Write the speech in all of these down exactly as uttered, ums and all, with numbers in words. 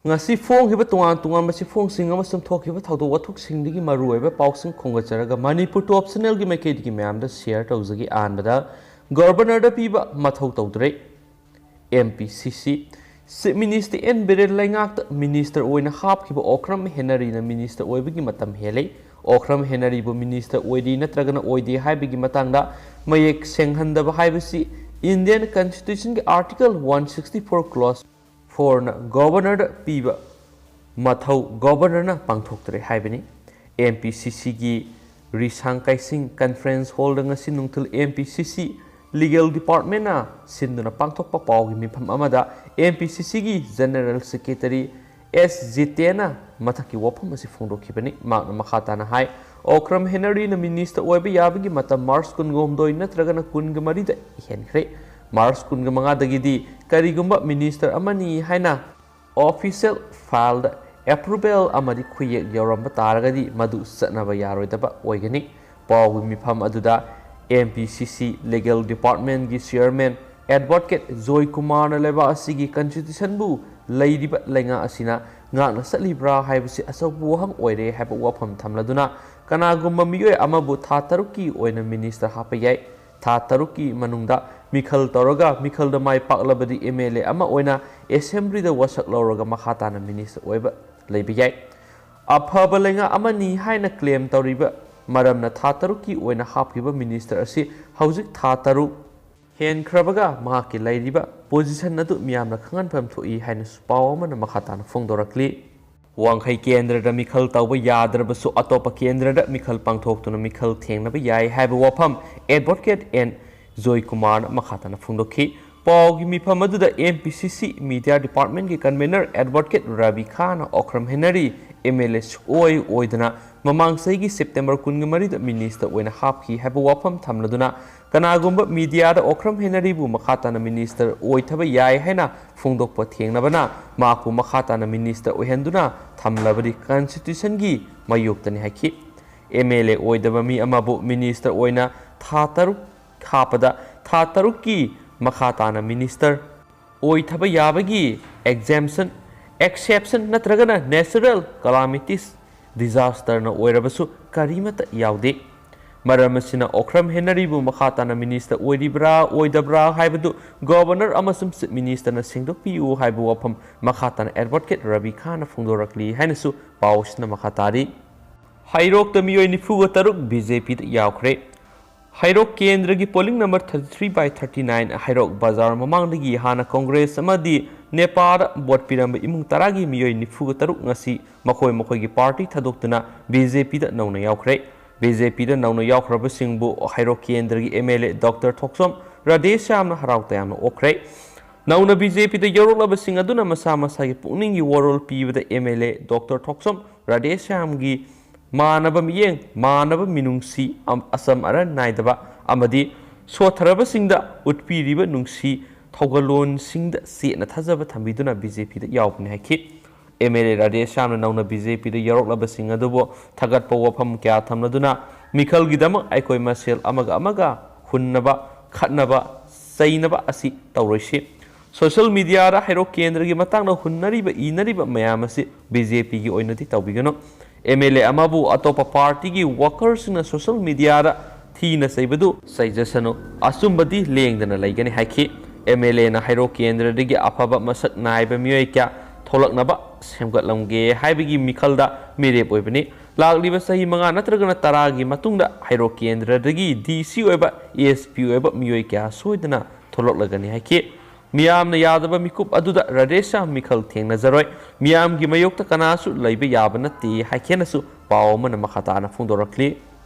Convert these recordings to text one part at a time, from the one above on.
ꯉꯁꯤ ꯐꯣꯡꯈꯤꯕ ꯇꯣꯉꯥꯟ ꯇꯣꯉꯥꯟꯕ ꯆꯦꯐꯣꯡꯁꯤꯡ ꯑꯃꯁꯨꯡ ꯊꯣꯛꯈꯤꯕ ꯊꯧꯗꯣꯛ ꯋꯥꯊꯣꯛꯁꯤꯡꯗꯒꯤ ꯃꯔꯨꯑꯣꯏꯕ ꯄꯥꯎꯁꯤꯡ ꯈꯣꯝꯒꯠꯆꯔꯒ ꯃꯅꯤꯄꯨꯔ ꯇꯣꯞ ꯆꯦꯅꯦꯜꯒꯤ ꯃꯥꯏꯀꯩꯗꯒꯤ ꯃꯌꯥꯝꯗ ꯁꯤꯌꯔ ꯇꯧꯖꯒꯦ꯫ ꯑꯍꯥꯟꯕꯗ ꯒꯕꯔꯅꯔꯗ ꯄꯤꯕ ꯃꯊꯧ ꯇꯧꯗ꯭ꯔꯦ꯫ M P C C chief minister N Biren ꯂꯩꯉꯥꯛꯇ ꯃꯤꯅꯤꯁꯇꯔ ꯑꯣꯏꯅ ꯍꯥꯞꯈꯤꯕ ꯑꯣꯀ꯭ꯔꯝ ꯍꯦꯅꯔꯤꯅ ꯃꯤꯅꯤꯁꯇꯔ ꯑꯣꯏꯕꯒꯤ ꯃꯇꯝ ꯍꯦꯜꯂꯦ꯫ ꯑꯣꯀ꯭ꯔꯝ ꯍꯦꯅꯔꯤꯕꯨ ꯃꯤꯅꯤꯁꯇꯔ ꯑꯣꯏꯔꯤ ꯅꯠꯇ꯭ꯔꯒꯅ ꯑꯣꯏꯗꯦ ꯍꯥꯏꯕꯒꯤ ꯃꯇꯥꯡꯗ ꯃꯌꯦꯛ ꯁꯦꯡꯍꯟꯗꯕ ꯍꯥꯏꯕꯁꯤ ꯏꯟꯗꯤꯌꯟ ꯀꯟꯁꯇꯤꯇ꯭ꯌꯨꯁꯟꯒꯤ article one sixty four clause ꯐꯣꯔꯅ ꯒꯣꯕꯔꯅꯔꯗ ꯄꯤꯕ ꯃꯊꯧ ꯒꯣꯕꯔꯅꯔꯅ ꯄꯥꯡꯊꯣꯛꯇ꯭ꯔꯦ ꯍꯥꯏꯕꯅꯤ꯫ ꯑꯦꯝ ꯄꯤ ꯁꯤ ꯁꯤꯒꯤ ꯔꯤꯁꯥꯡ ꯀꯥꯏꯁꯤꯡ ꯀꯟꯐꯔꯦꯟꯁ ꯍꯣꯜꯗ ꯉꯁꯤ ꯅꯨꯡꯊꯤꯜ ꯑꯦꯝ ꯄꯤ ꯁꯤ ꯁꯤ ꯂꯤꯒꯦꯜ ꯗꯤꯄꯥꯔꯠꯃꯦꯟꯅ ꯁꯤꯟꯗꯨꯅ ꯄꯥꯡꯊꯣꯛꯄ ꯄꯥꯎꯒꯤ ꯃꯤꯐꯝ ꯑꯃꯗ ꯑꯦꯝ ꯄꯤ ꯁꯤ ꯁꯤꯒꯤ ꯖꯦꯅꯔꯦꯜ ꯁꯦꯀ꯭ꯔꯦꯇꯔꯤ ꯑꯦꯁ ꯖꯤꯇꯦꯟꯅ ꯃꯊꯛꯀꯤ ꯋꯥꯐꯝ ꯑꯁꯤ ꯐꯣꯡꯗꯣꯛꯈꯤꯕꯅꯤ꯫ ꯃꯍꯥꯛꯅ ꯃꯈꯥ ꯇꯥꯅ ꯍꯥꯏ, ꯑꯣꯀ꯭ꯔꯝ ꯍꯦꯅꯔꯤꯅ ꯃꯤꯅꯤꯁꯇꯔ ꯑꯣꯏꯕ ꯌꯥꯕꯒꯤ ꯃꯇꯝ ꯃꯥꯔꯆ ꯀꯨꯟꯒ ꯍꯨꯝꯗꯣꯏ ꯅꯠꯇ꯭ꯔꯒꯅ ꯀꯨꯟꯒ ꯃꯔꯤꯗ ꯍꯦꯟꯈ꯭ꯔꯦ꯫ ꯃꯥꯔꯆ ꯀꯨꯟꯒ ꯃꯉꯥꯗꯒꯤꯗꯤ ꯀꯔꯤꯒꯨꯝꯕ ꯃꯤꯅꯤꯁꯇꯔ ꯑꯃꯅꯤ ꯍꯥꯏꯅ ꯑꯣꯐꯤꯁꯤꯌꯦꯜ ꯐꯥꯏꯜꯗ ꯑꯦꯄ꯭ꯔꯨꯚꯦꯜ ꯑꯃꯗꯤ ꯈꯨꯌꯦꯛ ꯌꯥꯎꯔꯝꯕ ꯇꯥꯔꯒꯗꯤ ꯃꯗꯨ ꯆꯠꯅꯕ ꯌꯥꯔꯣꯏꯗꯕ ꯑꯣꯏꯒꯅꯤ꯫ ꯄꯥꯎꯒꯤ ꯃꯤꯐꯝ ꯑꯗꯨꯗ ꯑꯦꯝ ꯄꯤ ꯁꯤ ꯁꯤ ꯂꯤꯒꯦꯜ ꯗꯤꯄꯥꯔꯠꯃꯦꯟꯒꯤ ꯆꯤꯌꯔꯃꯦꯟ ꯑꯦꯗꯚꯣꯀꯦꯠ ꯖꯣꯏ ꯀꯨꯃꯥꯔꯅ ꯂꯩꯕꯥꯛ ꯑꯁꯤꯒꯤ ꯀꯟꯁꯇꯤꯇ꯭ꯌꯨꯁꯟꯕꯨ ꯂꯩꯔꯤꯕ ꯂꯩꯉꯥꯛ ꯑꯁꯤꯅ ꯉꯥꯛꯅ ꯆꯠꯂꯤꯕ꯭ꯔꯥ ꯍꯥꯏꯕꯁꯤ ꯑꯆꯧꯕ ꯋꯥꯍꯪ ꯑꯣꯏꯔꯦ ꯍꯥꯏꯕ ꯋꯥꯐꯝ ꯊꯝꯂꯗꯨꯅ, ꯀꯅꯥꯒꯨꯝꯕ ꯃꯤꯑꯣꯏ ꯑꯃꯕꯨ ꯊꯥ ꯇꯔꯨꯛꯀꯤ ꯑꯣꯏꯅ ꯃꯤꯅꯤꯁꯇꯔ ꯍꯥꯞꯄ ꯌꯥꯏ꯫ ꯊꯥ ꯇꯔꯨꯛꯀꯤ ꯃꯅꯨꯡꯗ ꯃꯤꯈꯜ ꯇꯧꯔꯒ ꯃꯤꯈꯜꯗ ꯃꯥꯏ ꯄꯥꯛꯂꯕꯗꯤ ꯑꯦꯝ ꯑꯦꯜ ꯑꯦ ꯑꯃ ꯑꯣꯏꯅ ꯑꯦꯁꯦꯝꯕ꯭ꯂꯤꯗ ꯋꯥꯁꯛ ꯂꯧꯔꯒ ꯃꯈꯥ ꯇꯥꯅ ꯃꯤꯅꯤꯁꯇꯔ ꯑꯣꯏꯕ ꯂꯩꯕ ꯌꯥꯏ꯫ ꯑꯐꯕ ꯂꯩꯉꯥꯛ ꯑꯃꯅꯤ ꯍꯥꯏꯅ ꯀ꯭ꯂꯦꯝ ꯇꯧꯔꯤꯕ ꯃꯔꯝꯅ ꯊꯥ ꯇꯔꯨꯛꯀꯤ ꯑꯣꯏꯅ ꯍꯥꯞꯈꯤꯕ ꯃꯤꯅꯤꯁꯇꯔ ꯑꯁꯤ ꯍꯧꯖꯤꯛ ꯊꯥ ꯇꯔꯨꯛ ꯍꯦꯟꯈ꯭ꯔꯕꯒ ꯃꯍꯥꯛꯀꯤ ꯂꯩꯔꯤꯕ ꯄꯣꯖꯤꯁꯟ ꯑꯗꯨ ꯃꯤꯌꯥꯝꯅ ꯈꯪꯍꯟꯐꯝ ꯊꯣꯛꯏ ꯍꯥꯏꯅꯁꯨ ꯄꯥꯎ ꯑꯃꯅ ꯃꯈꯥ ꯇꯥꯅ ꯐꯣꯡꯗꯣꯔꯛꯂꯤ꯫ ꯋꯥꯡꯈꯩ ꯀꯦꯟꯗ꯭ꯔꯗ ꯃꯤꯈꯜ ꯇꯧꯕ ꯌꯥꯗ꯭ꯔꯕꯁꯨ ꯑꯇꯣꯞꯄ ꯀꯦꯟꯗ꯭ꯔꯗ ꯃꯤꯈꯜ ꯄꯥꯡꯊꯣꯛꯇꯨꯅ ꯃꯤꯈꯜ ꯊꯦꯡꯅꯕ ꯌꯥꯏ ꯍꯥꯏꯕ ꯋꯥꯐꯝ ꯑꯦꯗꯚꯣꯀꯦꯠ ꯑꯦꯟ ꯖꯣꯏ ꯀꯨꯃꯥꯔꯅ ꯃꯈꯥ ꯇꯥꯅ ꯐꯣꯡꯗꯣꯛꯈꯤ꯫ ꯄꯥꯎꯒꯤ ꯃꯤꯐꯝ ꯑꯗꯨꯗ M P C C media ꯗꯤꯄꯥꯔꯠꯃꯦꯟꯒꯤ convener advocate Rabi Khan Okram Henry M L A ꯁꯨꯛꯑꯣꯏ ꯑꯣꯏꯗꯅ ꯃꯃꯥꯡ ꯆꯍꯤꯒꯤ ꯁꯦꯞꯇꯦꯝꯕꯔ ꯀꯨꯟꯒ ꯃꯔꯤꯗ ꯃꯤꯅꯤꯁꯇꯔ ꯑꯣꯏꯅ ꯍꯥꯞꯈꯤ ꯍꯥꯏꯕ ꯋꯥꯐꯝ ꯊꯝꯂꯗꯨꯅ, ꯀꯅꯥꯒꯨꯝꯕ ꯃꯤꯗꯤꯌꯥꯗ ꯑꯣꯀ꯭ꯔꯝ ꯍꯦꯅꯔꯤꯕꯨ ꯃꯈꯥ ꯇꯥꯅ ꯃꯤꯅꯤꯁꯇꯔ ꯑꯣꯏꯊꯕ ꯌꯥꯏ ꯍꯥꯏꯅ ꯐꯣꯡꯗꯣꯛꯄ ꯊꯦꯡꯅꯕꯅ ꯃꯍꯥꯛꯄꯨ ꯃꯈꯥ ꯇꯥꯅ ꯃꯤꯅꯤꯁꯇꯔ ꯑꯣꯏꯍꯟꯗꯨꯅ ꯊꯝꯂꯕꯗꯤ ꯀꯟꯁꯇꯤꯇ꯭ꯌꯨꯁꯟꯒꯤ ꯃꯥꯌꯣꯛꯇꯅꯤ ꯍꯥꯏꯈꯤ꯫ ꯑꯦꯝ ꯑꯦꯜ ꯑꯦ ꯑꯣꯏꯗꯕ ꯃꯤ ꯑꯃꯕꯨ ꯃꯤꯅꯤꯁꯇꯔ ꯑꯣꯏꯅ ꯊꯥ ꯇꯔꯨꯛ ꯍꯥꯞꯄꯗ ꯊꯥ ꯇꯔꯨꯛꯀꯤ ꯃꯈꯥ ꯇꯥꯅ ꯃꯤꯅꯤꯁꯇꯔ ꯑꯣꯏꯊꯕ ꯌꯥꯕꯒꯤ ꯑꯦꯛꯖꯦꯝꯁꯟ ꯑꯦꯛꯁꯦꯞꯁꯟ ꯅꯠꯇ꯭ꯔꯒꯅ ꯅꯦꯆꯔꯦꯜ ꯀꯂꯥꯃꯤꯇꯤꯁ, ꯗꯤꯖꯥꯁꯇꯔꯅ ꯑꯣꯏꯔꯕꯁꯨ ꯀꯔꯤꯃꯠꯇ ꯌꯥꯎꯗꯦ꯫ ꯃꯔꯝ ꯑꯁꯤꯅ ꯑꯣꯀ꯭ꯔꯝ ꯍꯦꯅꯔꯤꯕꯨ ꯃꯈꯥ ꯇꯥꯅ ꯃꯤꯅꯤꯁꯇꯔ ꯑꯣꯏꯔꯤꯕ꯭ꯔꯥ ꯑꯣꯏꯗꯕ꯭ꯔꯥ ꯍꯥꯏꯕꯗꯨ ꯒꯣꯕꯔꯅꯔ ꯑꯃꯁꯨꯡ ꯆꯤꯐ ꯃꯤꯅꯤꯁꯇꯔꯅ ꯁꯦꯡꯗꯣꯛꯄꯤꯌꯨ ꯍꯥꯏꯕ ꯋꯥꯐꯝ ꯃꯈꯥ ꯇꯥꯅ ꯑꯦꯗꯚꯣꯀꯦꯠ ꯔꯕꯤ ꯈꯥꯟꯅ ꯐꯣꯡꯗꯣꯔꯛꯂꯤ ꯍꯥꯏꯅꯁꯨ ꯄꯥꯎ ꯑꯁꯤꯅ ꯃꯈꯥ ꯇꯥꯔꯤ꯫ ꯍꯩꯔꯣꯛꯇ ꯃꯤꯑꯣꯏ ꯅꯤꯐꯨꯒ ꯇꯔꯨꯛ ꯕꯤ ꯖꯦ ꯄꯤꯗ ꯌꯥꯎꯈ꯭ꯔꯦ꯫ ꯍꯩꯔꯣꯛ ꯀꯦꯟꯗ꯭ꯔꯒꯤ polling number thirty three by thirty nine ꯍꯩꯔꯣꯛ ꯕꯖꯥꯔ ꯃꯃꯥꯡꯗꯒꯤ ꯍꯥꯟꯅ ꯀꯣꯡꯒ꯭ꯔꯦꯁ ꯑꯃꯗꯤ ꯅꯦꯄꯥꯗ ꯚꯣꯠ ꯄꯤꯔꯝꯕ ꯏꯃꯨꯡ ꯇꯔꯥꯒꯤ ꯃꯤꯑꯣꯏ ꯅꯤꯐꯨꯒ ꯇꯔꯨꯛ ꯉꯁꯤ ꯃꯈꯣꯏ ꯃꯈꯣꯏꯒꯤ ꯄꯥꯔꯇꯤ ꯊꯥꯗꯣꯛꯇꯨꯅ ꯕꯤ ꯖꯦ ꯄꯤꯗ ꯅꯧꯅ ꯌꯥꯎꯈ꯭ꯔꯦ꯫ ꯕꯤ ꯖꯦ ꯄꯤꯗ ꯅꯧꯅ ꯌꯥꯎꯈ꯭ꯔꯕꯁꯤꯡꯕꯨ ꯍꯩꯔꯣꯛ ꯀꯦꯟꯗ꯭ꯔꯒꯤ ꯑꯦꯝ ꯑꯦꯜ ꯑꯦ ꯗꯣꯛꯇꯔ ꯊꯣꯛꯆꯣꯝ ꯔꯥꯙꯦꯁ꯭ꯌꯥꯝꯅ ꯍꯔꯥꯎ ꯇꯌꯥꯝꯅ ꯑꯣꯛꯈ꯭ꯔꯦ꯫ ꯅꯧꯅ ꯕꯤ ꯖꯦ ꯄꯤꯗ ꯌꯧꯔꯛꯂꯕꯁꯤꯡ ꯑꯗꯨꯅ ꯃꯁꯥ ꯃꯁꯥꯒꯤ ꯄꯨꯛꯅꯤꯡꯒꯤ ꯋꯥꯔꯣꯜ ꯄꯤꯕꯗ ꯑꯦꯝ ꯑꯦꯜ ꯑꯦ ꯗꯣꯛꯇꯔ ꯊꯣꯛꯆꯣꯝ ꯔꯥꯙꯦꯁ꯭ꯌꯥꯝꯒꯤ ꯃꯥꯟꯅꯕ ꯃꯤꯠꯌꯦꯡ, ꯃꯥꯟꯅꯕ ꯃꯤꯅꯨꯡꯁꯤ, ꯑꯝ-, ꯑꯆꯝ ꯑꯔꯥꯟ ꯅꯥꯏꯗꯕ ꯑꯃꯗꯤ ꯁꯣꯠꯊꯔꯕꯁꯤꯡꯗ ꯎꯠꯄꯤꯔꯤꯕ ꯅꯨꯡꯁꯤ ꯊꯧꯒꯜꯂꯣꯟꯁꯤꯡꯗ ꯆꯦꯠꯅ ꯊꯥꯖꯕ ꯊꯝꯕꯤꯗꯨꯅ ꯕꯤ ꯖꯦ ꯄꯤꯗ ꯌꯥꯎꯕꯅꯤ ꯍꯥꯏꯈꯤ꯫ ꯑꯦꯝ ꯑꯦꯜ ꯑꯦ ꯔꯥꯙꯦꯁ꯭ꯌꯥꯝꯅ ꯅꯧꯅ ꯕꯤ ꯖꯦ ꯄꯤꯗ ꯌꯧꯔꯛꯂꯕꯁꯤꯡ ꯑꯗꯨꯕꯨ ꯊꯥꯒꯠꯄ ꯋꯥꯐꯝ ꯀꯌꯥ ꯊꯝꯂꯗꯨꯅ ꯃꯤꯈꯜꯒꯤꯗꯃꯛ ꯑꯩꯈꯣꯏ ꯃꯁꯦꯜ ꯑꯃꯒ ꯑꯃꯒ ꯍꯨꯟꯅꯕ, ꯈꯠꯅꯕ, ꯆꯩꯅꯕ ꯑꯁꯤ ꯇꯧꯔꯣꯏꯁꯤ꯫ ꯁꯣꯁꯤꯌꯦꯜ ꯃꯤꯗꯤꯌꯥꯗ ꯍꯩꯔꯣꯛ ꯀꯦꯟꯗ꯭ꯔꯒꯤ ꯃꯇꯥꯡꯗ ꯍꯨꯟꯅꯔꯤꯕ, ꯏꯅꯔꯤꯕ ꯃꯌꯥꯝ ꯑꯁꯤ ꯕꯤ ꯖꯦ ꯄꯤꯒꯤ ꯑꯣꯏꯅꯗꯤ ꯇꯧꯕꯤꯒꯅꯨ꯫ ꯑꯦꯝ ꯑꯦꯜ ꯑꯦ ꯑꯃꯕꯨ ꯑꯇꯣꯞꯄ ꯄꯥꯔꯇꯤꯒꯤ ꯋꯥꯀꯔꯁꯤꯡꯅ ꯁꯣꯁꯤꯌꯦꯜ ꯃꯤꯗꯤꯌꯥꯗ ꯊꯤꯅ ꯆꯩꯕꯗꯨ ꯆꯩꯖꯁꯅꯨ, ꯑꯆꯨꯝꯕꯗꯤ ꯂꯦꯡꯗꯅ ꯂꯩꯒꯅꯤ ꯍꯥꯏꯈꯤ꯫ ꯑꯦꯝ ꯑꯦꯜ ꯑꯦꯅ ꯍꯩꯔꯣꯛ ꯀꯦꯟꯗ꯭ꯔꯗꯒꯤ ꯑꯐꯕ ꯃꯁꯛ ꯅꯥꯏꯕ ꯃꯤꯑꯣꯏ ꯀꯌꯥ ꯊꯣꯛꯂꯛꯅꯕ ꯁꯦꯝꯒꯠꯂꯝꯒꯦ ꯍꯥꯏꯕꯒꯤ ꯃꯤꯈꯜꯗ ꯃꯤꯔꯦꯞ ꯑꯣꯏꯕꯅꯤ꯫ ꯂꯥꯛꯂꯤꯕ ꯆꯍꯤ ꯃꯉꯥ ꯅꯠꯇ꯭ꯔꯒꯅ ꯇꯔꯥꯒꯤ ꯃꯇꯨꯡꯗ ꯍꯩꯔꯣꯛ ꯀꯦꯟꯗ꯭ꯔꯗꯒꯤ ꯗꯤ ꯁꯤ ꯑꯣꯏꯕ, ꯑꯦꯁ ꯄꯤ ꯑꯣꯏꯕ ꯃꯤꯑꯣꯏ ꯀꯌꯥ ꯁꯣꯏꯗꯅ ꯊꯣꯛꯂꯛꯂꯒꯅꯤ ꯍꯥꯏꯈꯤ꯫ ꯃꯤꯌꯥꯝꯅ ꯌꯥꯗꯕ ꯃꯤꯀꯨꯞ ꯑꯗꯨꯗ ꯔꯥꯙꯦꯁ꯭ꯌꯥꯝ ꯃꯤꯈꯜ ꯊꯦꯡꯅꯖꯔꯣꯏ꯫ ꯃꯤꯌꯥꯝꯒꯤ ꯃꯥꯌꯣꯛꯇ ꯀꯅꯥꯁꯨ ꯂꯩꯕ ꯌꯥꯕ ꯅꯠꯇꯦ ꯍꯥꯏꯈꯤꯅꯁꯨ ꯄꯥꯎ ꯑꯃꯅ ꯃꯈꯥ ꯇꯥꯅ ꯐꯣꯡꯗꯣꯔꯛꯂꯤ꯫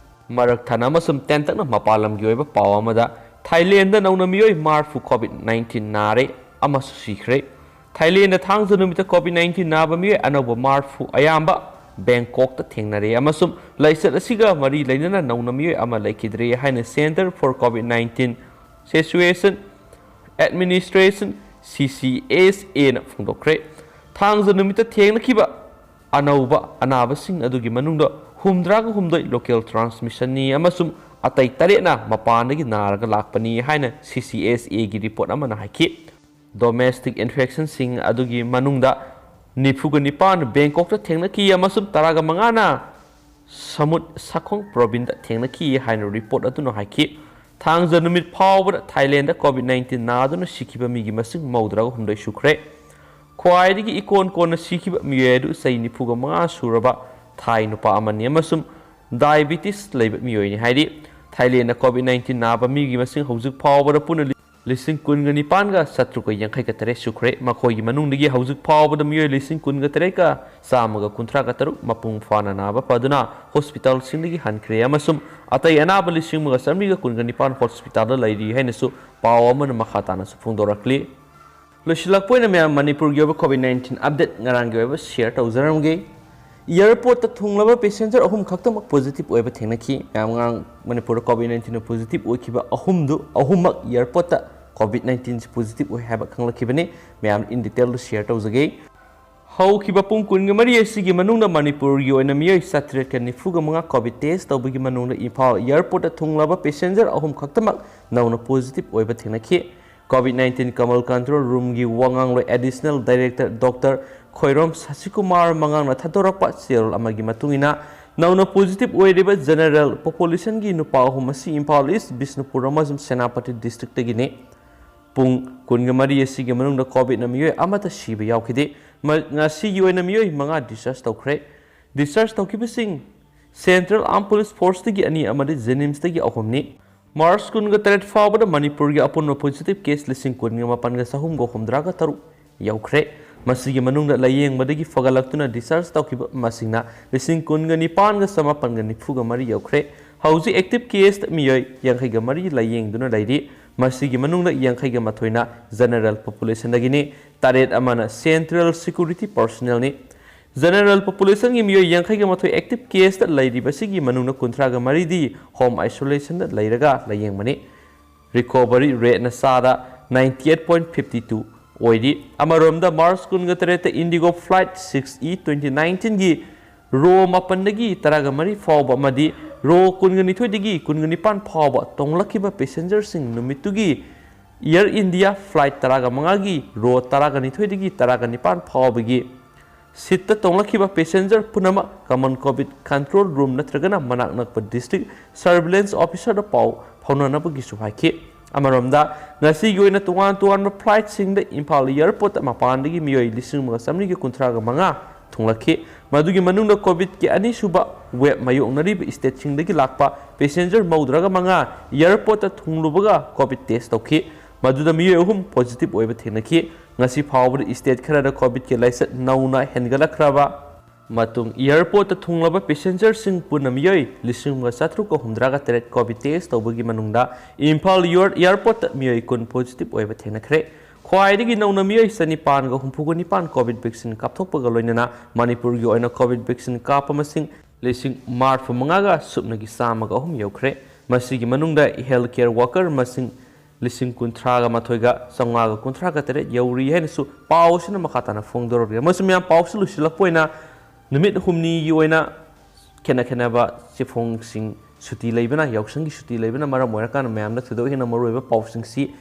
ꯃꯔꯛ ꯊꯠꯅ ꯑꯃꯁꯨꯡ ꯇꯦꯟꯇꯛꯅ ꯃꯄꯥꯟ ꯂꯝꯒꯤ ꯑꯣꯏꯕ ꯄꯥꯎ ꯑꯃꯗ, ꯊꯥꯏꯂꯦꯟꯗ ꯅꯧꯅ ꯃꯤꯑꯣꯏ ꯃꯔꯤꯐꯨ ꯀꯣꯚꯤꯗ ꯅꯥꯏꯟꯇꯤꯟ ꯅꯥꯔꯦ ꯑꯃꯁꯨ ꯁꯤꯈ꯭ꯔꯦ꯫ ꯊꯥꯏꯂꯦꯟꯗ ꯊꯥꯡꯖ ꯅꯨꯃꯤꯠꯇ ꯀꯣꯚꯤꯗ ꯅꯥꯏꯟꯇꯤꯟ ꯅꯥꯕ ꯃꯤꯑꯣꯏ ꯑꯅꯧꯕ ꯃꯔꯤꯐꯨ ꯑꯌꯥꯝꯕ ꯕꯦꯡꯀꯣꯛꯇ ꯊꯦꯡꯅꯔꯦ ꯑꯃꯁꯨꯡ ꯂꯥꯏꯆꯠ ꯑꯁꯤꯒ ꯃꯔꯤ ꯂꯩꯅꯅ ꯅꯧꯅ ꯃꯤꯑꯣꯏ ꯑꯃ ꯂꯩꯈꯤꯗ꯭ꯔꯦ ꯍꯥꯏꯅ Centre for COVID nineteen Situation Administration, C C S A ꯅ ꯐꯣꯡꯗꯣꯛꯈ꯭ꯔꯦ꯫ ꯊꯥꯡꯖ ꯅꯨꯃꯤꯠꯇ ꯊꯦꯡꯅꯈꯤꯕ ꯑꯅꯧꯕ ꯑꯅꯥꯕꯁꯤꯡ ꯑꯗꯨꯒꯤ ꯃꯅꯨꯡꯗ ꯍꯨꯝꯗ꯭ꯔꯥꯒ ꯍꯨꯝꯗꯣꯏ local transmission ꯅꯤ ꯑꯃꯁꯨꯡ ꯑꯇꯩ ꯇꯔꯦꯠꯅ ꯃꯄꯥꯟꯗꯒꯤ ꯅꯥꯔꯒ ꯂꯥꯛꯄꯅꯤ ꯍꯥꯏꯅ C C S A ꯒꯤ ꯔꯤꯄꯣꯔꯠ ꯑꯃꯅ ꯍꯥꯏꯈꯤ꯫ Domestic infection ꯁꯤꯡ ꯑꯗꯨꯒꯤ ꯃꯅꯨꯡꯗ ꯅꯤꯐꯨꯒ ꯅꯤꯄꯥꯟ ꯕꯦꯡꯀꯣꯛꯇ ꯊꯦꯡꯅꯈꯤ ꯑꯃꯁꯨꯡ ꯇꯔꯥꯒ ꯃꯉꯥꯅ ꯁꯃꯨꯠ ꯁꯥꯈꯣꯡ ꯄ꯭ꯔꯣꯕꯤꯟꯗ ꯊꯦꯡꯅꯈꯤ ꯍꯥꯏꯅ ꯔꯤꯄꯣꯔꯠ ꯑꯗꯨꯅ ꯍꯥꯏꯈꯤ꯫ ꯊꯥꯡꯖ ꯅꯨꯃꯤꯠ ꯐꯥꯎꯕꯗ ꯊꯥꯏꯂꯦꯟꯗ ꯀꯣꯚꯤꯗ ꯅꯥꯏꯟꯇꯤꯟ ꯅꯥꯗꯨꯅ ꯁꯤꯈꯤꯕ ꯃꯤꯒꯤ ꯃꯁꯤꯡ ꯃꯧꯗ꯭ꯔꯥꯒ ꯍꯨꯝꯗꯣꯏ ꯁꯨꯈ꯭ꯔꯦ꯫ ꯈ꯭ꯋꯥꯏꯗꯒꯤ ꯏꯀꯣꯟ ꯀꯣꯟꯅ ꯁꯤꯈꯤꯕ ꯃꯤꯑꯣꯏ ꯑꯗꯨ ꯆꯍꯤ ꯅꯤꯐꯨꯒ ꯃꯉꯥ ꯁꯨꯔꯕ ꯊꯥꯏ ꯅꯨꯄꯥ ꯑꯃꯅꯤ ꯑꯃꯁꯨꯡ ꯗꯥꯏꯕꯤꯇꯤꯁ ꯂꯩꯕ ꯃꯤꯑꯣꯏꯅꯤ ꯍꯥꯏꯔꯤ꯫ ꯊꯥꯏꯂꯦꯟꯗ ꯀꯣꯚꯤꯗ ꯅꯥꯏꯟꯇꯤꯟ ꯅꯥꯕ ꯃꯤꯒꯤ ꯃꯁꯤꯡ ꯍꯧꯖꯤꯛ ꯐꯥꯎꯕꯗ ꯄꯨꯟꯅ ꯂꯤꯁꯤꯡ ꯀꯨꯟꯒ ꯅꯤꯄꯥꯟꯒ ꯆꯥꯇ꯭ꯔꯨꯛꯀ ꯌꯥꯡꯈꯩꯒ ꯇꯔꯦꯠ ꯁꯨꯈ꯭ꯔꯦ꯫ ꯃꯈꯣꯏꯒꯤ ꯃꯅꯨꯡꯗꯒꯤ ꯍꯧꯖꯤꯛ ꯐꯥꯎꯕꯗ ꯃꯤꯑꯣꯏ ꯂꯤꯁꯤꯡ ꯀꯨꯟꯒ ꯇꯔꯦꯠꯀ ꯆꯥꯝꯃꯒ ꯀꯨꯟꯊ꯭ꯔꯥꯒ ꯇꯔꯨꯛ ꯃꯄꯨꯡ ꯐꯥꯅ ꯅꯥꯕ ꯐꯗꯨꯅ ꯍꯣꯁꯄꯤꯇꯥꯜꯁꯤꯡꯗꯒꯤ ꯍꯟꯈ꯭ꯔꯦ ꯑꯃꯁꯨꯡ ꯑꯇꯩ ꯑꯅꯥꯕ ꯂꯤꯁꯤꯡ ꯑꯃꯒ ꯆꯥꯃꯔꯤꯒ ꯀꯨꯟꯒ ꯅꯤꯄꯥꯟ ꯍꯣꯁꯄꯤꯇꯥꯜꯗ ꯂꯩꯔꯤ ꯍꯥꯏꯅꯁꯨ ꯄꯥꯎ ꯑꯃꯅ ꯃꯈꯥ ꯇꯥꯅꯁꯨ ꯐꯣꯡꯗꯣꯔꯛꯂꯤ꯫ ꯂꯣꯏꯁꯤꯜꯂꯛꯄ ꯑꯣꯏꯅ ꯃꯌꯥꯝ ꯃꯅꯤꯄꯨꯔꯒꯤ ꯑꯣꯏꯕ ꯀꯣꯚꯤꯗ ꯅꯥꯏꯟꯇꯤꯟ ꯑꯞꯗꯦꯠ ꯉꯔꯥꯡꯒꯤ ꯑꯣꯏꯕ ꯁꯤꯌꯔ ꯇꯧꯖꯔꯝꯒꯦ꯫ ꯑꯦꯌꯔꯄꯣꯔꯠꯇ ꯊꯨꯡꯂꯕ ꯄꯦꯁꯦꯟꯖꯔ ꯑꯍꯨꯝ ꯈꯛꯇꯃꯛ ꯄꯣꯖꯤꯇꯤꯚ ꯑꯣꯏꯕ ꯊꯦꯡꯅꯈꯤ꯫ ꯃꯌꯥꯝ ꯉꯔꯥꯡ ꯃꯅꯤꯄꯨꯔꯗ ꯀꯣꯚꯤꯗ ꯅꯥꯏꯟꯇꯤꯟꯅ ꯄꯣꯖꯤꯇꯤꯚ ꯑꯣꯏꯈꯤꯕ ꯑꯍꯨꯝꯗꯨ ꯑꯍꯨꯝꯃꯛ ꯑꯦꯌꯔꯄꯣꯔꯠꯇ ꯀꯣꯚꯤꯗ ꯅꯥꯏꯟꯇꯤꯟꯁꯤ ꯄꯣꯖꯤꯇꯤꯚ ꯑꯣꯏ ꯍꯥꯏꯕ ꯈꯪꯂꯛꯈꯤꯕꯅꯤ꯫ ꯃꯌꯥꯝ ꯏꯟ ꯗꯤꯇꯦꯜꯗꯨ ꯁꯤꯌꯔ ꯇꯧꯖꯒꯦ꯫ ꯍꯧꯈꯤꯕ ꯄꯨꯡ ꯀꯨꯟꯒ ꯃꯔꯤ ꯑꯁꯤꯒꯤ ꯃꯅꯨꯡꯗ ꯃꯅꯤꯄꯨꯔꯒꯤ ꯑꯣꯏꯅ ꯃꯤꯑꯣꯏ ꯆꯥꯇ꯭ꯔꯦꯠꯀ ꯅꯤꯐꯨꯒ ꯃꯉꯥ ꯀꯣꯚꯤꯗ ꯇꯦꯁ ꯇꯧꯕꯒꯤ ꯃꯅꯨꯡꯗ ꯏꯝꯐꯥꯜ ꯑꯦꯌꯔꯄꯣꯔꯠꯇ ꯊꯨꯡꯂꯕ ꯄꯦꯁꯦꯟꯖꯔ ꯑꯍꯨꯝ ꯈꯛꯇꯃꯛ ꯅꯧꯅ ꯄꯣꯖꯤꯇꯤꯚ ꯑꯣꯏꯕ ꯊꯦꯡꯅꯈꯤ꯫ ꯀꯣꯚꯤꯗ ꯅꯥꯏꯟꯇꯤꯟ ꯀꯃꯜ ꯀꯟꯇ꯭ꯔꯣꯜ ꯔꯨꯝꯒꯤ ꯋꯥ ꯉꯥꯡꯂꯣꯏ ꯑꯦꯗꯤꯁꯅꯦꯜ ꯗꯥꯏꯔꯦꯛꯇꯔ ꯗꯣꯛꯇꯔ ꯈꯣꯏꯔꯣꯝ ꯁꯁꯤꯀꯨꯃꯥꯔ ꯃꯉꯥꯡꯅ ꯊꯥꯗꯣꯔꯛꯄ ꯆꯦꯔꯣꯜ ꯑꯃꯒꯤ ꯃꯇꯨꯡ ꯏꯟꯅ, ꯅꯧꯅ ꯄꯣꯖꯤꯇꯤꯚ ꯑꯣꯏꯔꯤꯕ ꯖꯦꯅꯔꯦꯜ ꯄꯣꯄꯨꯂꯦꯁꯟꯒꯤ ꯅꯨꯄꯥ ꯑꯍꯨꯝ ꯑꯁꯤ ꯏꯝꯐꯥꯜ ꯏꯁ, ꯕꯤꯁꯅꯨꯄꯨꯔ ꯑꯃꯁꯨꯡ ꯁꯦꯅꯥꯄꯇꯤ ꯗꯤꯁꯇ꯭ꯔꯤꯛꯇꯒꯤꯅꯤ꯫ ꯄꯨꯡ ꯀꯨꯟꯒ ꯃꯔꯤ ꯑꯁꯤꯒꯤ ꯃꯅꯨꯡꯗ ꯀꯣꯚꯤꯗꯅ ꯃꯤꯑꯣꯏ ꯑꯃꯠꯇ ꯁꯤꯕ ꯌꯥꯎꯈꯤꯗꯦ꯫ ꯃ-, ꯉꯁꯤꯒꯤ ꯑꯣꯏꯅ ꯃꯤꯑꯣꯏ ꯃꯉꯥ ꯗꯤꯁꯆꯥꯔꯖ ꯇꯧꯈ꯭ꯔꯦ꯫ ꯗꯤꯁꯆꯥꯔꯖ ꯇꯧꯈꯤꯕꯁꯤꯡ ꯁꯦꯟꯇ꯭ꯔꯦꯜ ꯑꯥꯔꯝ ꯄꯨꯂꯤꯁ ꯐꯣꯔꯁꯇꯒꯤ ꯑꯅꯤ ꯑꯃꯗꯤ ꯖꯦꯅꯤꯝꯁꯇꯒꯤ ꯑꯍꯨꯝꯅꯤ꯫ ꯃꯥꯔꯆ ꯀꯨꯟꯒ ꯇꯔꯦꯠ ꯐꯥꯎꯕꯗ ꯃꯅꯤꯄꯨꯔꯒꯤ ꯑꯄꯨꯟꯕ ꯄꯣꯖꯤꯇꯤꯚ ꯀꯦꯁ ꯂꯤꯁꯤꯡ ꯀꯨꯟꯒ ꯃꯥꯄꯟꯒ ꯆꯍꯨꯝꯒ ꯍꯨꯝꯗ꯭ꯔꯥꯒ ꯇꯔꯨꯛ ꯌꯧꯈ꯭ꯔꯦ꯫ ꯃꯁꯤꯒꯤ ꯃꯅꯨꯡꯗ ꯂꯥꯌꯦꯡꯕꯗꯒꯤ ꯐꯒꯠꯂꯛꯇꯨꯅ ꯗꯤꯁꯆꯥꯔꯖ ꯇꯧꯈꯤꯕ ꯃꯁꯤꯡꯅ ꯂꯤꯁꯤꯡ ꯀꯨꯟꯒ ꯅꯤꯄꯥꯟꯒ ꯆꯃꯥꯄꯟꯒ ꯅꯤꯐꯨꯒ ꯃꯔꯤ ꯌꯧꯈ꯭ꯔꯦ꯫ ꯍꯧꯖꯤꯛ ꯑꯦꯛꯇꯤꯚ ꯀꯦꯁꯇ ꯃꯤꯑꯣꯏ ꯌꯥꯡꯈꯩꯒ ꯃꯔꯤ ꯂꯥꯌꯦꯡꯗꯨꯅ ꯂꯩꯔꯤ꯫ ꯃꯁꯤꯒꯤ ꯃꯅꯨꯡꯗ ꯌꯥꯡꯈꯩꯒ ꯃꯥꯊꯣꯏꯅ ꯖꯦꯅꯔꯦꯜ ꯄꯣꯄꯨꯂꯦꯁꯟꯗꯒꯤꯅꯤ, ꯇꯔꯦꯠ ꯑꯃꯅ ꯁꯦꯟꯇ꯭ꯔꯦꯜ ꯁꯦꯀ꯭ꯌꯨꯔꯤꯇꯤ ꯄꯔꯁꯣꯅꯦꯜꯅꯤ꯫ ꯖꯦꯅꯔꯦꯜ ꯄꯣꯄꯨꯂꯦꯁꯟꯒꯤ ꯃꯤꯑꯣꯏ ꯌꯥꯡꯈꯩꯒ ꯃꯥꯊꯣꯏ ꯑꯦꯛꯇꯤꯚ ꯀꯦꯁꯇ ꯂꯩꯔꯤꯕꯁꯤꯒꯤ ꯃꯅꯨꯡꯗ ꯀꯨꯟꯊ꯭ꯔꯥꯒ ꯃꯔꯤꯗꯤ ꯍꯣꯝ ꯑꯥꯏꯁꯣꯂꯦꯁꯟꯗ ꯂꯩꯔꯒ ꯂꯥꯌꯦꯡꯕꯅꯤ꯫ ꯔꯤꯀꯣꯚꯔꯤ ꯔꯦꯠꯅ ꯆꯥꯗ ninety eight point fifty two ꯑꯣꯏꯔꯤ꯫ ꯑꯃꯔꯣꯝꯗ, ꯃꯥꯔꯆ ꯀꯨꯟꯒ ꯇꯔꯦꯠꯇ IndiGo flight six E twenty nineteen ꯒꯤ ꯔꯣ ꯃꯥꯄꯟꯗꯒꯤ ꯇꯔꯥꯒ ꯃꯔꯤ ꯐꯥꯎꯕ ꯑꯃꯗꯤ ꯔꯣ ꯀꯨꯟꯒ ꯅꯤꯊꯣꯏꯗꯒꯤ ꯀꯨꯟꯒ ꯅꯤꯄꯥꯟ ꯐꯥꯎꯕ ꯇꯣꯡꯂꯛꯈꯤꯕ ꯄꯦꯁꯦꯟꯖꯔꯁꯤꯡ ꯅꯨꯃꯤꯠꯇꯨꯒꯤ ꯑꯦꯌꯔ ꯏꯟꯗꯤꯌꯥ ꯐ꯭ꯂꯥꯏꯠ ꯇꯔꯥꯒ ꯃꯉꯥꯒꯤ ꯔꯣ ꯇꯔꯥꯒ ꯅꯤꯊꯣꯏꯗꯒꯤ ꯇꯔꯥꯒ ꯅꯤꯄꯥꯟ ꯐꯥꯎꯕꯒꯤ ꯁꯤꯠꯇ ꯇꯣꯡꯂꯛꯈꯤꯕ ꯄꯦꯁꯦꯟꯖꯔ ꯄꯨꯝꯅꯃꯛ ꯀꯃꯟ ꯀꯣꯚꯤꯗ ꯀꯟꯇ꯭ꯔꯣꯜ ꯔꯨꯝ ꯅꯠꯇ꯭ꯔꯒꯅ ꯃꯅꯥꯛ ꯅꯛꯄ ꯗꯤꯁꯇ꯭ꯔꯤꯛ ꯁꯔꯚꯤꯂꯦꯟꯁ ꯑꯣꯐꯤꯁꯔꯗ ꯄꯥꯎ ꯐꯥꯎꯅꯅꯕꯒꯤꯁꯨ ꯍꯥꯏꯈꯤ꯫ ꯑꯃꯔꯣꯝꯗ, ꯉꯁꯤꯒꯤ ꯑꯣꯏꯅ ꯇꯣꯉꯥꯟ ꯇꯣꯉꯥꯟꯕ ꯐ꯭ꯂꯥꯏꯠꯁꯤꯡꯗ ꯏꯝꯐꯥꯜ ꯑꯦꯌꯔꯄꯣꯔꯠꯇ ꯃꯄꯥꯟꯗꯒꯤ ꯃꯤꯑꯣꯏ ꯂꯤꯁꯤꯡ ꯑꯃꯒ ꯆꯥꯃꯔꯤꯒ ꯀꯨꯟꯊ꯭ꯔꯥꯒ ꯃꯉꯥ ꯊꯨꯡꯂꯛꯈꯤ꯫ ꯃꯗꯨꯒꯤ ꯃꯅꯨꯡꯗ ꯀꯣꯚꯤꯗꯀꯤ ꯑꯅꯤꯁꯨꯕ ꯋꯦꯕ ꯃꯥꯌꯣꯛꯅꯔꯤꯕ ꯁ꯭ꯇꯦꯠꯁꯤꯡꯗꯒꯤ ꯂꯥꯛꯄ ꯄꯦꯁꯦꯟꯖꯔ ꯃꯧꯗ꯭ꯔꯥꯒ ꯃꯉꯥ ꯑꯦꯌꯔꯄꯣꯔꯠꯇ ꯊꯨꯡꯂꯨꯕꯒ ꯀꯣꯚꯤꯗ ꯇꯦꯁ ꯇꯧꯈꯤ꯫ ꯃꯗꯨꯗ ꯃꯤꯑꯣꯏ ꯑꯍꯨꯝ ꯄꯣꯖꯤꯇꯤꯚ ꯑꯣꯏꯕ ꯊꯦꯡꯅꯈꯤ꯫ ꯉꯁꯤ ꯐꯥꯎꯕꯗ ꯁ꯭ꯇꯦꯠ ꯈꯔꯗ ꯀꯣꯚꯤꯗꯀꯤ ꯂꯥꯏꯆꯠ ꯅꯧꯅ ꯍꯦꯟꯒꯠꯂꯛꯈ꯭ꯔꯕ ꯃꯇꯨꯡ ꯑꯦꯌꯔꯄꯣꯔꯠꯇ ꯊꯨꯡꯂꯕ ꯄꯦꯁꯦꯟꯖꯔꯁꯤꯡ ꯄꯨꯟꯅ ꯃꯤꯑꯣꯏ ꯂꯤꯁꯤꯡ ꯑꯃꯒ ꯆꯥꯇ꯭ꯔꯨꯛꯀ ꯍꯨꯝꯗ꯭ꯔꯥꯒ ꯇꯔꯦꯠ ꯀꯣꯚꯤꯗ ꯇꯦꯁ ꯇꯧꯕꯒꯤ ꯃꯅꯨꯡꯗ ꯏꯝꯐꯥꯜ ꯑꯦꯌꯔ-, ꯑꯦꯌꯔꯄꯣꯔꯠꯇ ꯃꯤꯑꯣꯏ ꯀꯨꯟ ꯄꯣꯖꯤꯇꯤꯚ ꯑꯣꯏꯕ ꯊꯦꯡꯅꯈ꯭ꯔꯦ꯫ ꯈ꯭ꯋꯥꯏꯗꯒꯤ ꯅꯧꯅ ꯃꯤꯑꯣꯏ ꯆꯅꯤꯄꯥꯟꯒ ꯍꯨꯝꯐꯨꯒ ꯅꯤꯄꯥꯟ ꯀꯣꯚꯤꯗ ꯚꯦꯛꯁꯤꯟ ꯀꯥꯞꯊꯣꯛꯄꯒ ꯂꯣꯏꯅꯅ ꯃꯅꯤꯄꯨꯔꯒꯤ ꯑꯣꯏꯅ ꯀꯣꯚꯤꯗ ꯚꯦꯛꯁꯤꯟ ꯀꯥꯞꯄ ꯃꯁꯤꯡ ꯂꯤꯁꯤꯡ ꯃꯔꯤꯐꯨ ꯃꯉꯥꯒ ꯁꯨꯞꯅꯒꯤ ꯆꯥꯝꯃꯒ ꯑꯍꯨꯝ ꯌꯧꯈ꯭ꯔꯦ꯫ ꯃꯁꯤꯒꯤ ꯃꯅꯨꯡꯗ ꯍꯦꯜꯊ ꯀꯦꯌꯔ ꯋꯥꯀꯔ ꯃꯁꯤꯡ ꯂꯤꯁꯤꯡ ꯀꯨꯟꯊ꯭ꯔꯥꯒ ꯃꯥꯊꯣꯏꯒ ꯆꯥꯝꯃꯉꯥꯒ ꯀꯨꯟꯊ꯭ꯔꯥꯒ ꯇꯔꯦꯠ ꯌꯧꯔꯤ ꯍꯥꯏꯅꯁꯨ ꯄꯥꯎ ꯑꯁꯤꯅ ꯃꯈꯥ ꯇꯥꯅ ꯐꯣꯡꯗꯣꯔꯛꯂꯤ꯫ ꯃꯁꯤ ꯃꯌꯥꯝ ꯄꯥꯎꯁꯤ ꯂꯣꯏꯁꯤꯜꯂꯛꯄ ꯑꯣꯏꯅ ꯅꯨꯃꯤꯠ ꯍꯨꯝꯅꯤꯒꯤ ꯑꯣꯏꯅ ꯈꯦꯠꯅ ꯈꯦꯠꯅꯕ ꯆꯦꯐꯣꯡꯁꯤꯡ ꯁꯨꯇꯤ ꯂꯩꯕꯅ, ꯌꯥꯎꯁꯪꯒꯤ ꯁꯨꯇꯤ ꯂꯩꯕꯅ ꯃꯔꯝ ꯑꯣꯏꯔꯀꯥꯟꯗ ꯃꯌꯥꯝꯗ ꯊꯣꯏꯗꯣꯛ ꯍꯦꯟꯅ ꯃꯔꯨꯑꯣꯏꯕ ꯄꯥꯎꯁꯤꯡꯁꯤ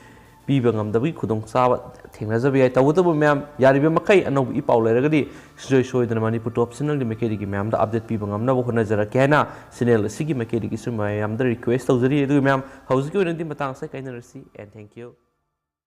ꯄꯤꯕ ꯉꯝꯗꯕꯒꯤ ꯈꯨꯗꯣꯡꯆꯥꯕ ꯊꯦꯡꯅꯖꯕ ꯌꯥꯏ꯫ ꯇꯧꯕꯇꯕꯨ ꯃꯌꯥꯝ ꯌꯥꯔꯤꯕ ꯃꯈꯩ ꯑꯅꯧꯕ ꯏ ꯄꯥꯎ ꯂꯩꯔꯒꯗꯤ ꯁꯨꯡꯁꯣꯏ ꯁꯣꯏꯗꯅ ꯃꯅꯤꯄꯨꯔ ꯇꯣꯞ ꯆꯦꯅꯦꯜꯒꯤ ꯃꯥꯏꯀꯩꯗꯒꯤ ꯃꯌꯥꯝꯗ ꯑꯞꯗꯦꯠ ꯄꯤꯕ ꯉꯝꯅꯕ ꯍꯣꯠꯅꯖꯔꯛꯀꯦ ꯍꯥꯏꯅ ꯆꯦꯅꯦꯜ ꯑꯁꯤꯒꯤ ꯃꯥꯏꯀꯩꯗꯒꯤꯁꯨ ꯃꯌꯥꯝꯗ ꯔꯤꯀ꯭ꯋꯦꯁ ꯇꯧꯖꯔꯤ꯫ ꯑꯗꯨꯒ ꯃꯌꯥꯝ ꯍꯧꯖꯤꯛꯀꯤ ꯑꯣꯏꯅꯗꯤ ꯃꯇꯥꯡ ꯑꯁꯤꯗ ꯀꯥꯏꯅꯔꯁꯤ, and thank you꯫